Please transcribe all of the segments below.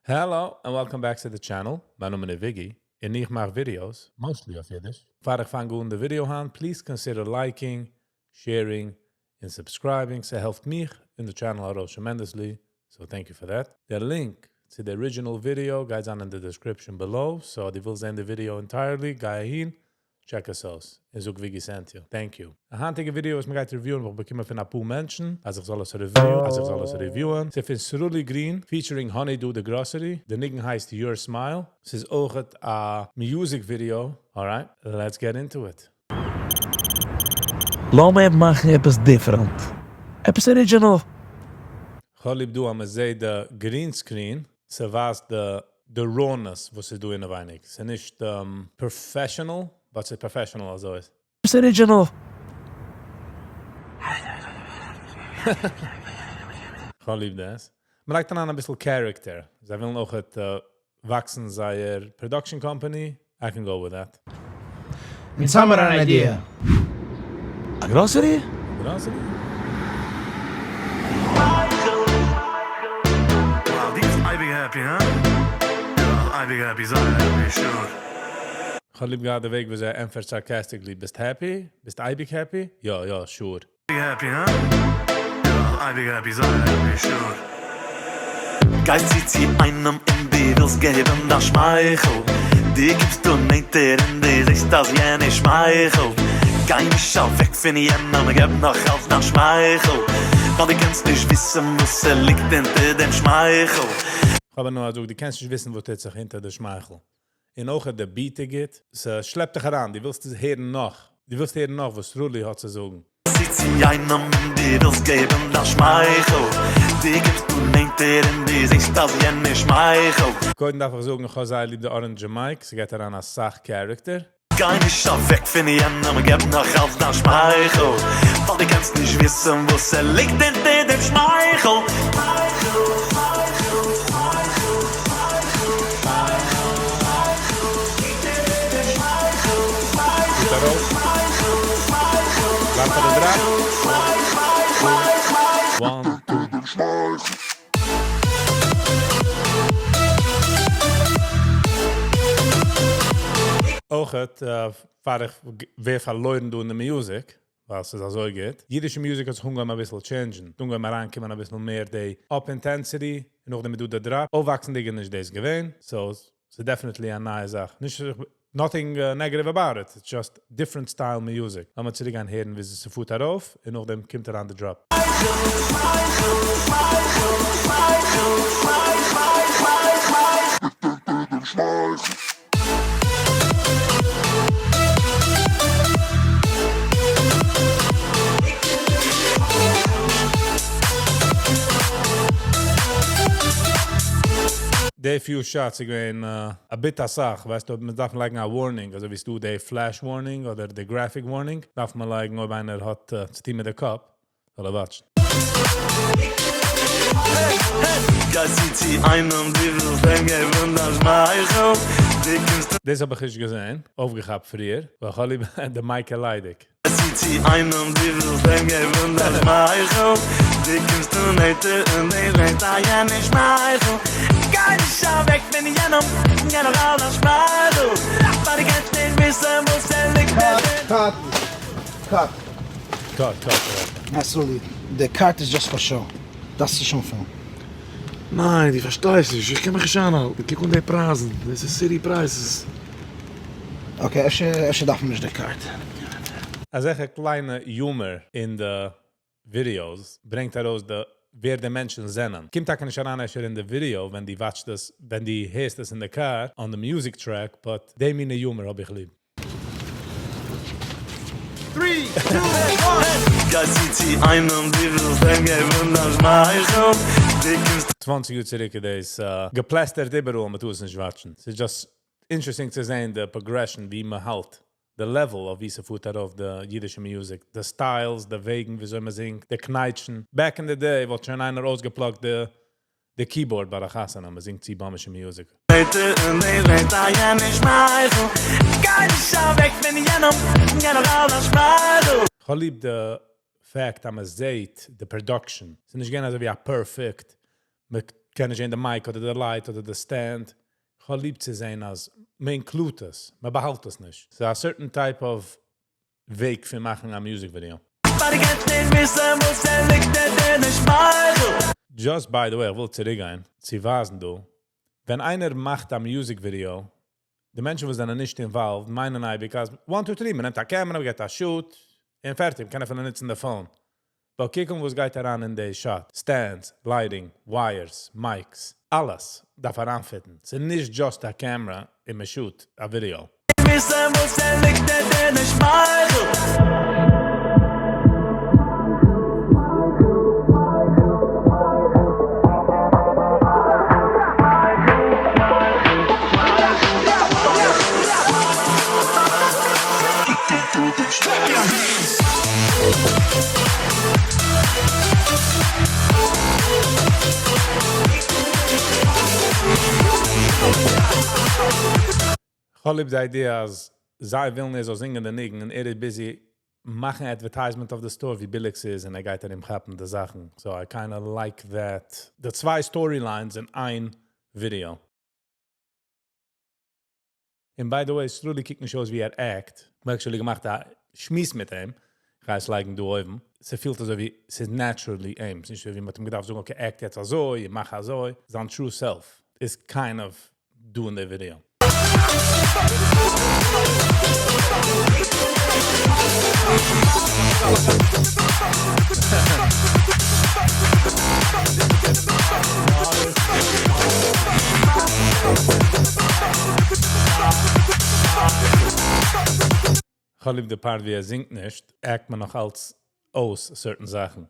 Hello and welcome back to the channel, מיין נאמען איז וויגי און איך מאך videos, mostly אויף אידיש. פאר איך פאנג אן די video היינט, please consider liking, sharing, און subscribing, ס'העלפט מיך און די channel ארויס tremendously, so thank you for that. דער link צו די original video גייט זיין אין די description below, so אז דו ווילסט זען די video entirely, גיי אהין, check עס אויס, און זאג וויגי sent you. Thank you. די היינטיגע video וואס מ'גייט review ען האב איך באקומען פון אפאר מענטשן אז איך זאל עס review אז איך זאל עס review ען. ס'איז פון סרולי גרין featuring האני דא די גראסערי. די ניגון הייסט Your Smile. ס'איז אויכעט א music video. Alright, let's get into it. לאמיר מאכן עפעס different. עפעס original. כ'האב ליב דא אז מ'זעהט די green screen, ס'ווייזט די די rawness וואס איז דא אינעווייניג, ס'איז נישט professional, but ס'איז professional אזוי. עפעס original. כ'האב ליב דאס. מ'לייגט אריין אביסל character, זיי ווילן אויכעט וואקסן זייער production company, I can go with that. אונז האמער אן idea. א גראסערי? גראסערי? Wow, דו ביסט אייביג happy, הא? יא, אייביג happy, זייער happy, sure. כ'האב ליב געהאט די וועג וויאזוי ער ענטפערט sarcastically, ביסט happy? ביסט אייביג happy? יא יא, sure. אייביג happy, הא? יא, אייביג happy, זייער happy, sure. גייסט צו צו איינעם און דו ווילסט געבן דיין שמייכל, דו קומסט אן נענטער און דו זעסט אז יענער שמייכלט, גיי נישט אוועק פון יענעם, געב נאך אלץ דיין שמייכל, ווייל דו קענסט נישט וויסן וואס ס'ליגט אונטער דעם שמייכל. כ'האב הנאה אז דו קענסט נישט וויסן וואס טוט זיך אונטער די שמייכל. און אויך די beat איז גוט, ס'שלעפט דיך אריין, דו ווילסט עס הערן נאך, דו ווילסט הערן נאך וואס סרולי האט צו זאגן. צו צו איינעם און דו ווילסט געבן דיין שמייכל, דו קומסט אן נענטער און דו זעסט אז יענער שמייכלט. קודם דארף איך זאגן איך האב זייער ליב די orange mic, ס'געט אריין אסאך character. גיי נישט אוועק פון יענעם, געב נאך אלץ דיין שמייכל, ווייל דו קענסט נישט וויסן וואס ס'ליגט אונטער דעם שמייכל. גוט ארויף. ווארט פאר די drop. One two. אויכעט פאר איך ווער פארלוירן דא אין די music, ווייל ס'איז אזוי גוט. אידישע music האט זיך אנגעהויבן אביסל change ן, אנגעהויבן אריינקומען אביסל מער די up intensity, און נאכדעם איז דא די drop. אויפוואקסנדיג איז נישט דאס געווען, so ס'איז definitely א נייע זאך. נישט nothing negative about it, it's just different style music. לאמיר צוריק גיין הערן וויאזוי ס'פארט ארויף, און נאכדעם קומט אריין די drop. די few shots איז געווען א bit אסאך, ווייסט אויב מען דארף לייגן א warning, אזוי ווי ס'דא די flash warning אדער די graphic warning, דארף מען לייגן אויב איינער האט צוטון מיט די קאפ, זאל ער watch ן. גיי צו צו איינעם דו ווילסט אים געבן דיין שמייכל, דו קומסט. דאס האב איך נישט געזען, אויפגעכאפט פריער, ווייל כ'האב ליב די mic ליידיג. צו צו איינעם דו ווילסט אים געבן דיין שמייכל, דו קומסט אן נענטער און דו זעסט אז יענער שמייכלט, גיי נישט אוועק פון יענעם, געב נאך אלץ דיין שמייכל, ווייל דו קענסט נישט וויסן וואס ס'ליגט אונטער. Cut! Cut! Cut cut. ניין סרולי, די cart איז just for show, דארפסט נישט אנפילן. ניין, דו פארשטייסט נישט, איך קען מיך נישט איינהאלטן, קוק אן די פרייזן, דאס איז city prices. Okay, אפשר אפשר דארף מען נישט די cart. אזעלכע קליינע humor אין די videos ברענגט ארויס די ווער די מענטשן זענען. קומט טאקע נישט אריין אפשר אין די ווידיאו ווען דו watch סט עס, ווען דו הערסט עס אין די קאר on די music track, but די מינע humor האב איך ליב. Three, two, one! גיי צו צו איינעם דו ווילסט אים געבן דיין שמייכל, דו קומסט. 20 יאר צוריק איז דאס געפלעסטערט איבעראל, מ'טאר עס נישט watch ן. ס'איז just interesting צו זען די progression ווי מ'האלט, די level אויף ווי ס'פארט ארויף די אידישע music, די styles, די וועגן וויאזוי מ'זינגט, די קנייטשן. Back in the day וואלט שוין איינער אויסגע plug ט די די keyboard ביי א חתונה, מ'זינגט צו באמישע music. כ'האב ליב די fact אז מ'זעהט די production, ס'איז נישט געווען אזוי ווי א perfect. קען נישט זען די mic אדער די light אדער די stand. איך האב ליב צו זען אז מען include עס, מען באהאלט עס נישט. ס'איז א certain type of וועג פון מאכן א music video. Just by the way, איך וויל צוריקגיין צו ווייזן דא, ווען איינער מאכט א music video, די מענטשן וואס זענען נישט involved מיינען אייביג אז 1 2 3, מען נעמט א camera, מען געט א shoot, און פערטיג, מען קען אפילו נוצן די phone. But קוקן וואס גייט אריין אין די shot. Stands, lighting, wires, mics, אלעס דארף אריינפיטן. ס'איז נישט just א camera און מען shoot א video. כ'האב ליב די idea אז זיי ווילן ער זאל זינגען די ניגון און ער איז busy מאכן advertisement אויף די store ווי ביליג ס'איז און ער גייט ארום כאפן די זאכן. So I kinda like that. די צוויי storylines אין איין video. און by the way, סרולי קוקט נישט אויס ווי ער act. מ'האט actually געמאכט א שמועס מיט אים. איך גיי עס לייגן דא אויבן. ס'פילט אזוי ווי ס'איז naturally אים. ס'איז נישט ווי מ'האט אים געדארפט זאגן, okay, act יעצט אזוי, מאך אזוי. זיין true self איז kind of דא אין די video. כ'האב ליב די part ווי ער זינגט נישט, act מען נאך אלץ אויס certain זאכן.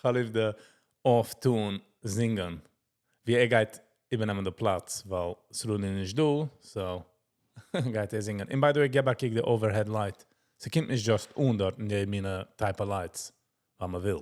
כ'האב ליב די off-tune זינגען, ווי ער גייט איבערנעמען די פלאץ, ווייל סרולי איז נישט דא, so גייט ער זינגען. און by the way, געב א קוק די overhead light. ס'קומט נישט just אן דארט אין די מינע type of lights, ווייל מען וויל.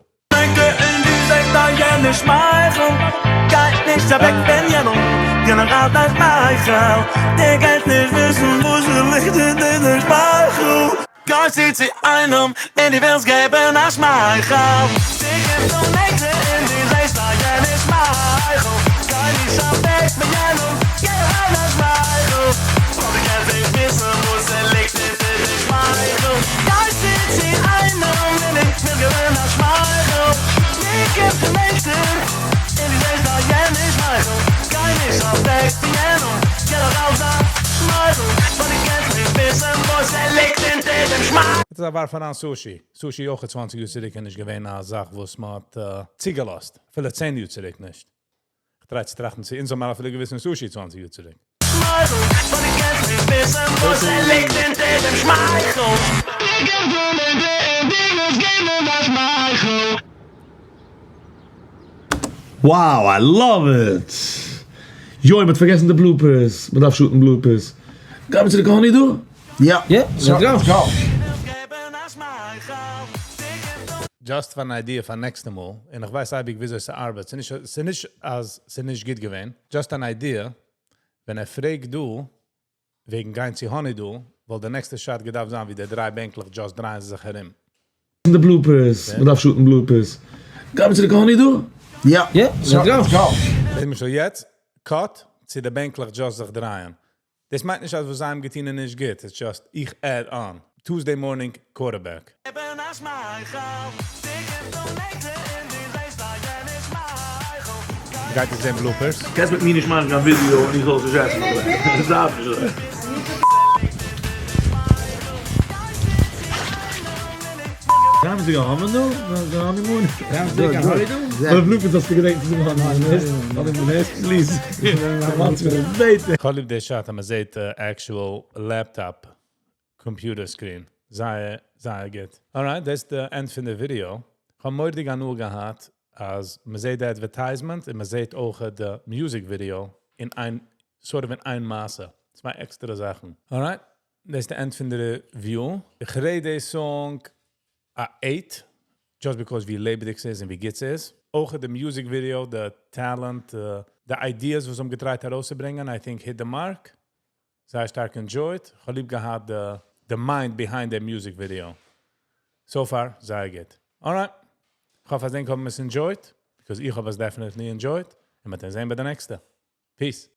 דאס איז א ווארף אריין sushi. Sushi אויך 20 יאר צוריק איז נישט געווען א זאך וואס מען האט צוגעלאזט. אפילו 10 יאר צוריק נישט. איך try צו טראכטן צו אונז האבן מיר אפילו געוויסן sushi 20 יאר צוריק. Wow, I love it! יוי, מ'האט פארגעסן די bloopers, מ'דארף shoot ן bloopers. גיימיר צוריק Honey Doo? יא, let's go. Just פאר אן idea פאר נעקסטע מאל, און איך ווייס אייביג וויאזוי ס'ארבעט, ס'איז נישט אז ס'איז נישט גוט געווען, just אן idea, ווען ער פרעגט דא, וועגן גיין צו Honey Doo, וואלט די נעקסטע shot געדארפט זיין ווי די דריי בענקלעך just דרייען זיך ארום. די bloopers, מ'דארף shoot ן bloopers. גיימיר צוריק Honey Doo? יא, let's go. למשל יעצט, cut צו די בענקלעך just זיך דרייען. דאס מיינט נישט אז וואס זיי האבן געטון איז נישט גוט, it's just איך add on. Tuesday morning quarterback. גייט עס זען bloopers? קענסט מיט מיר נישט מאכן קיין ווידיאו און איך זאל עס נישט עסן אדער עס דארף נישט אזוי. גיימיר זיך האבן דא? די honeymoon? אדער bloopers האסטו געדענקט צו זאגן honeymoon? Honeymoon please. כ'האב ליב די shot אז מ'זעט actual laptop computer screen. זייער זייער גוט. Alright, דאס איז די end פון די ווידיאו. כ'האב מורא'דיג הנאה געהאט אז מ'זעט די advertisement און מ'זעט אויך די music video אין איין, sort of אין איין מעשה. צוויי עקסטערע זאכן. Alright, דאס איז די end פון די review. איך rate די song א 8, just because ווי לעבעדיג ס'איז און ווי גוט ס'איז. אויך די music video, די talent, די ideas וואס האבן גע try ט ארויסצוברענגען, I think hit the mark. זייער שטארק enjoyed. איך האב ליב געהאט the mind behind the music video. So far, זייער גוט. Alright. איך האף, אז ענק האבן עס enjoyed, because איך האב עס definitely enjoyed. און מיר זעען ביי די נעקסטע. Peace.